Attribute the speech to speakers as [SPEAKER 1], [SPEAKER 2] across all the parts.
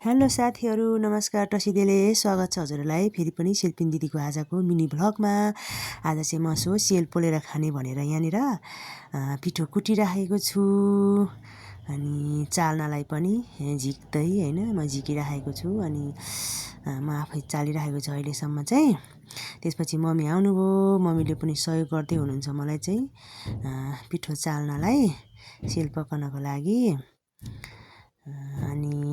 [SPEAKER 1] Hello साथीहरू, नमस्कार। टसिदेले स्वागत छ हजुरलाई फेरि पनि शिल्पिन दिदीको आजको मिनी भ्लगमा। आज चाहिँ म सेल पोलेर खाने भनेर यहाँनिर पिठो कुटिराखेको छु। अनि चाल्नलाई पनि झिक्दै होइन म झिकिराखेको छु। अनि म आफै चालिराखेको छु अहिलेसम्म चाहिँ। त्यसपछि मम्मी आउनुभयो। मम्मीले पनि सहयोग गर्दै हुनुहुन्छ मलाई चाहिँ पिठो चाल्नलाई, सेल पकाउनको लागि। अनि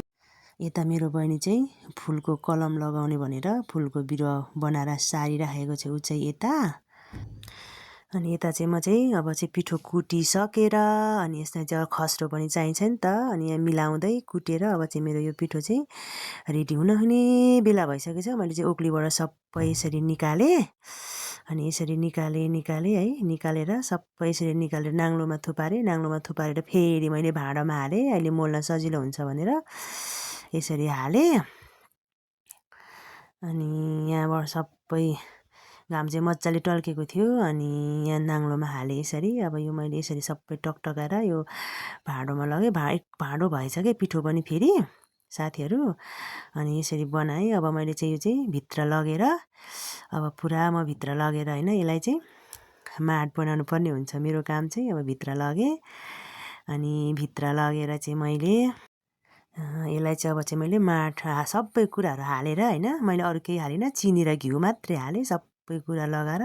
[SPEAKER 1] यता मेरो बहिनी चाहिँ फुलको कलम लगाउने भनेर फुलको बिरुवा बनाएर सारिराखेको छ ऊ चाहिँ यता। अनि यता चाहिँ म चाहिँ अब चाहिँ पिठो कुटिसकेर अनि यसमा चाहिँ खस्रो पनि चाहिन्छ नि त। अनि यहाँ मिलाउँदै कुटेर अब चाहिँ मेरो यो पिठो चाहिँ रेडी हुने बेला भइसकेको छ। मैले चाहिँ ओक्लीबाट सबै यसरी निकालेँ। अनि यसरी निकालेँ है। निकालेर सबै यसरी निकालेर नाङ्लोमा थुपारेर फेरि मैले भाँडामा हालेँ। अहिले मोल्न सजिलो हुन्छ भनेर यसरी हालेँ। अनि यहाँबाट सबै घाम चाहिँ मजाले टल्केको थियो। अनि यहाँ नाङ्लोमा हालेँ यसरी। अब यो मैले यसरी सबै टकटकाएर यो भाँडोमा लगेँ। भाँडो भएछ क्या पिठो पनि फेरि साथीहरू। अनि यसरी बनाएँ। अब मैले चाहिँ यो चाहिँ भित्र लगेर अब पुरा म भित्र लगेर होइन यसलाई चाहिँ माड बनाउनु पर्ने हुन्छ मेरो काम चाहिँ। अब भित्र लगेँ। अनि भित्र लगेर चाहिँ मैले यसलाई चाहिँ अब चाहिँ मैले माड सबै कुराहरू हालेर होइन, मैले अरू केही हालिनँ, चिनी र घिउ मात्रै हालेँ। सबै कुरा लगाएर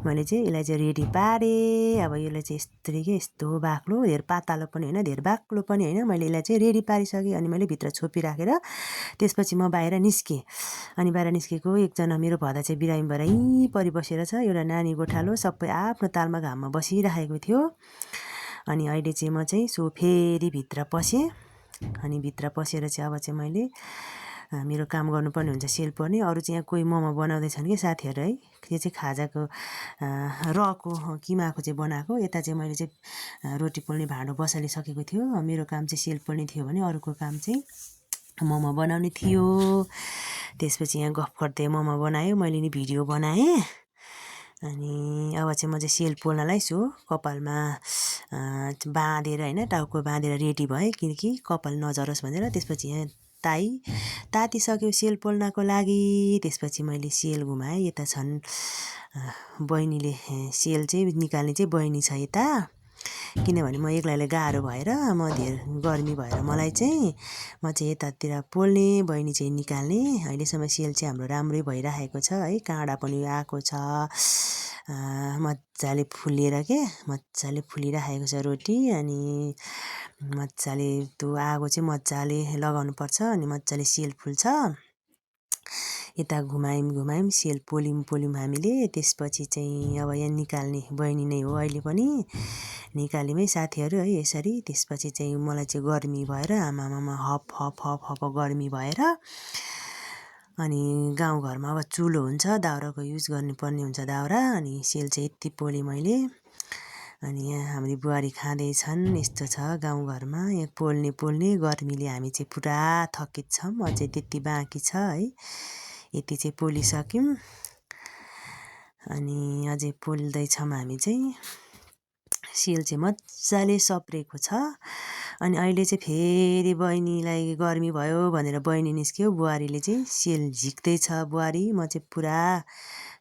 [SPEAKER 1] मैले चाहिँ यसलाई चाहिँ रेडी पारेँ। अब यसलाई चाहिँ यस्तरी के यस्तो बाक्लो, धेर पातलो पनि होइन धेर बाक्लो पनि होइन, मैले यसलाई चाहिँ रेडी पारिसकेँ। अनि मैले भित्र छोपिराखेर त्यसपछि म बाहिर निस्केँ। अनि बाहिर निस्केको एकजना मेरो भदा चाहिँ बिरामी भएर यहीँ परिबसेर छ। एउटा नानी गोठालो सबै आफ्नो तालमा घाममा बसिराखेको थियो। अनि अहिले चाहिँ म चाहिँ फेरि भित्र पसेँ। अनि भित्र पसेर चाहिँ अब चाहिँ मैले मेरो काम गर्नुपर्ने हुन्छ, सेल पर्ने। अरू चाहिँ यहाँ कोही मोमो बनाउँदैछन् कि साथीहरू है। यो चाहिँ खाजाको रको किमाको चाहिँ बनाएको। यता चाहिँ मैले चाहिँ रोटी पोल्ने भाँडो बसालिसकेको थियो। मेरो काम चाहिँ सेल पर्ने थियो भने अरूको काम चाहिँ मोमो बनाउने थियो। त्यसपछि यहाँ गफ गर्दै मोमो बनायो, मैले नि भिडियो बनाएँ। अनि अब चाहिँ म चाहिँ सेल पोल्नलाई छु कपालमा बाँधेर होइन, टाउको बाँधेर रेडी भएँ किनकि कपाल नझरोस् भनेर। त्यसपछि यहाँ तातिसक्यो सेल पोल्नको लागि। त्यसपछि मैले सेल घुमाएँ। यता छन् बहिनीले सेल चाहिँ निकाल्ने चाहिँ बहिनी छ यता। किनभने म एक्लैलाई गाह्रो भएर धेर गर्मी भएर मलाई चाहिँ म चाहिँ यतातिर पोल्ने, बहिनी चाहिँ निकाल्ने। अहिलेसम्म सेल चाहिँ हाम्रो राम्रै भइरहेको छ है। काँडा पनि आएको छ मजाले फुलेर मजाले फुलिरहेको छ रोटी। अनि मजाले त्यो आगो चाहिँ मजाले लगाउनुपर्छ अनि मजाले सेल फुल्छ। यता घुमायौँ सेल पोल्यौँ हामीले। त्यसपछि चाहिँ अब यहाँ निकाल्ने बहिनी नै हो अहिले पनि। निकाल्यौँ है साथीहरू है यसरी। त्यसपछि चाहिँ मलाई चाहिँ गर्मी भएर आमामा हप गर्मी भएर अनि गाउँघरमा अब चुलो हुन्छ, दाउराको युज गर्नुपर्ने हुन्छ दाउरा। अनि सेल चाहिँ यति पोलेँ मैले। अनि यहाँ हाम्रो बुहारी खाँदैछन्। यस्तो छ गाउँघरमा यहाँ पोल्ने गर्मीले हामी चाहिँ पुरा थकित छौँ। अझै त्यति बाँकी छ है। यति चाहिँ पोलिसक्यौँ। अनि अझै पोल्दैछौँ हामी चाहिँ। सेल चाहिँ मजाले सप्रेको छ। अनि अहिले चाहिँ फेरि बहिनीलाई गर्मी भयो भनेर बहिनी निस्क्यो। बुहारीले चाहिँ सेल झिक्दैछ बुहारी। म चाहिँ पुरा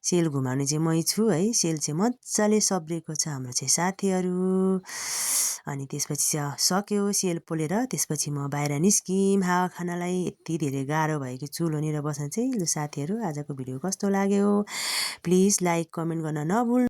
[SPEAKER 1] सेल घुमाउने चाहिँ मै छु है। सेल चाहिँ मजाले सप्रेको छ हाम्रो चाहिँ साथीहरू। अनि त्यसपछि सक्यो सेल पोलेर। त्यसपछि म बाहिर निस्किम हावा खानलाई। यति धेरै गाह्रो भयो कि चुलोनिर बस्न चाहिँ। लु साथीहरू आजको भिडियो कस्तो लाग्यो प्लिज लाइक कमेन्ट गर्न नभुल्नु।